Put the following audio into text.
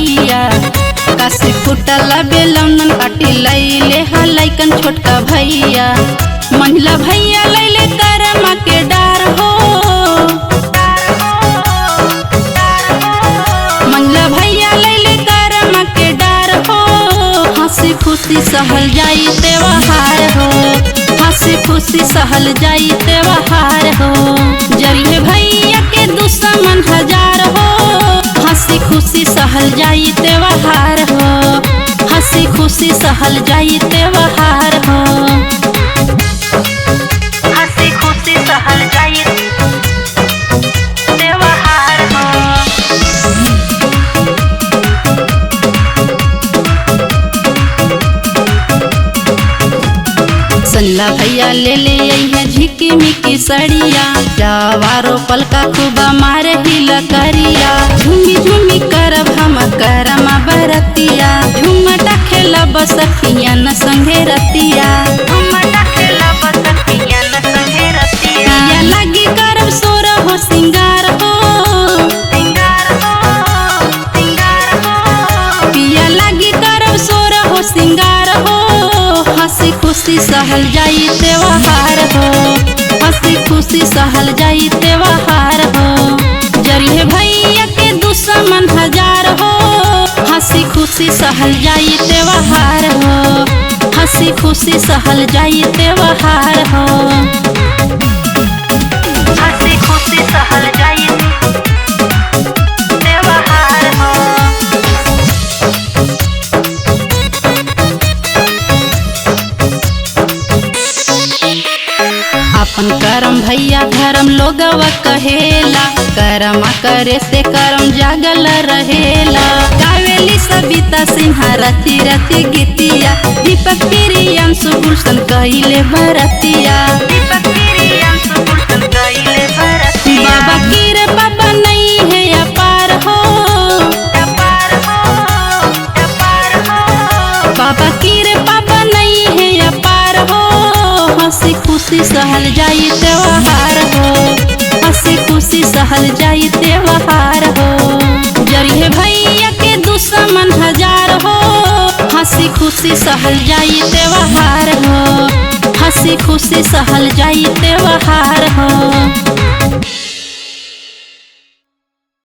भैया। काशी फुटला बेलौनन काटी लैले हा लैकन छोटका भैया। मंझला भैया लैले करमा के डार हो, मंझला भैया लैले करमा के डार हो। हंसी खुशी सहल जाई त्योहार हो, हंसी खुशी सहल जाई त्योहार हो। जरिए भैया के दुश्मन हजार हो, हंसी खुशी सहल जाई त्योहार हो, हंसी खुशी सहल जाई त्योहार हो। हंसी खुशी सहल जाई त्योहार हो। सल्ला भैया ले ले अइहे झिकी मिकी सड़िया, जावारो पलका खूबा मारे हिल करिया। झूमी झूमी करब हम करमा बरतिया, झूमटा खेलब सखिया न संगे रतिया। झूमटा खेलब सखिया न संगे रतिया। पिया लगी करब सोर हो सिंगार हो, सिंगार हो, सिंगार हो। पिया लगी करब सोर हो सिंगार हो। हंसी खुशी सहल जाई त्योहार हो, हंसी खुशी सहल जाई त्योहार हो। जरिए भैया के दुश्मन हजार हो, हंसी खुशी सहल जाई त्योहार हो, हंसी खुशी सहल जाई त्योहार हो। हंसी खुशी सहल जाई त्योहार हो। अपन करम भैया धर्म लोगवा कहेला, करमा करे से करम जागल रहेला। कावेली सविता सिन्हा रची रची गीतिया, दीपक प्रियांशु गुलशन कहिले भरतिया। दीपक प्रियांशु गुलशन कइले भरतिया। बाबा कृपा बनई है अपार हो, अपार हो, अपार हो। बाबा कृपा बनई है अपार हो। हंसी खुशी सहल जाई त्योहार हो, हंसी खुशी सहल जाई त्योहार हो। जरिए भैया के दुश्मन हजार हो, हंसी खुशी सहल जाई त्योहार हो, हंसी खुशी सहल जाई त्योहार हो।